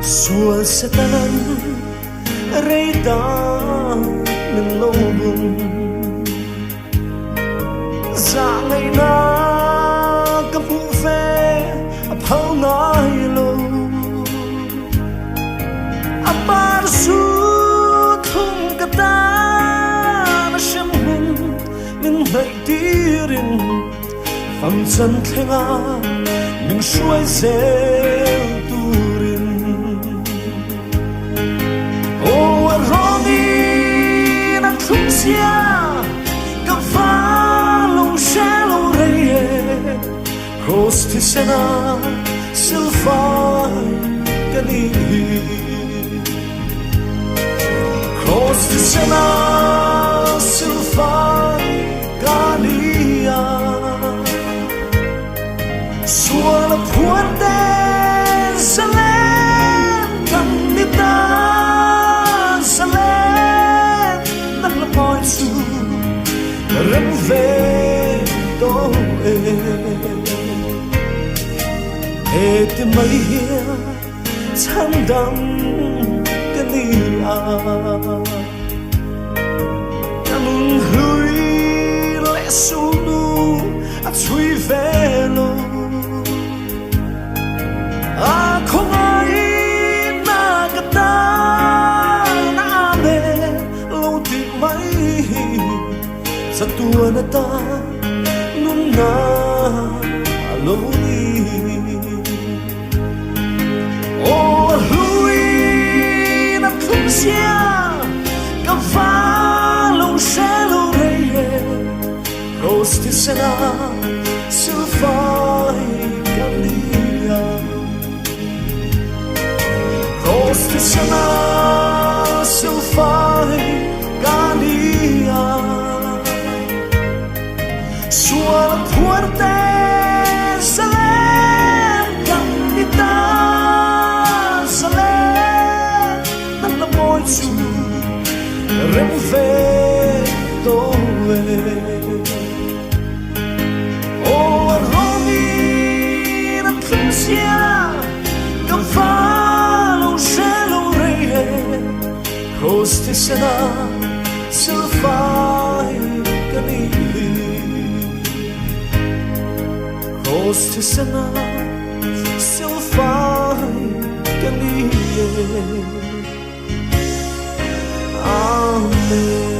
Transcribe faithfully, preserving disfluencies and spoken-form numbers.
Suol Setan rei dan min lo bum. Zangaina ka hmu ve a phal ngai lo. A par su thum ka ta na sem hun min hnai tirin. Fam chan thlenga min hruai zel turin. O a rawngin a thlum zia ka va lo hre lo rei e. Cross thisena silfai ka ni hi. Cross thisena silfai ka ni a. Suol a phuarte zalen kan ni ta, zalen na hla mawi chu rem ve tawh e. E ti mai hia chhandam ka ni a. Ka nun hlui le sunu a chhui ve lo. A khawngaina ka ta na a me lo ti mai hi. Chatuan a ta nunna a lo ni. O a hluin a thlum zia ka va lo hre lo rei e. Cross thisena silfai ka ni a. Cross thisena silfai ka ni a. Suol a phuarte zalen kan ni ta, zalen na hla mawi chu rem ve tawh e. O a rawngin a thlum zia ka va lo hre lo rei e. Cross thisena silfai ka ni hi. Cross thisena silfai ka ni hi. Amen.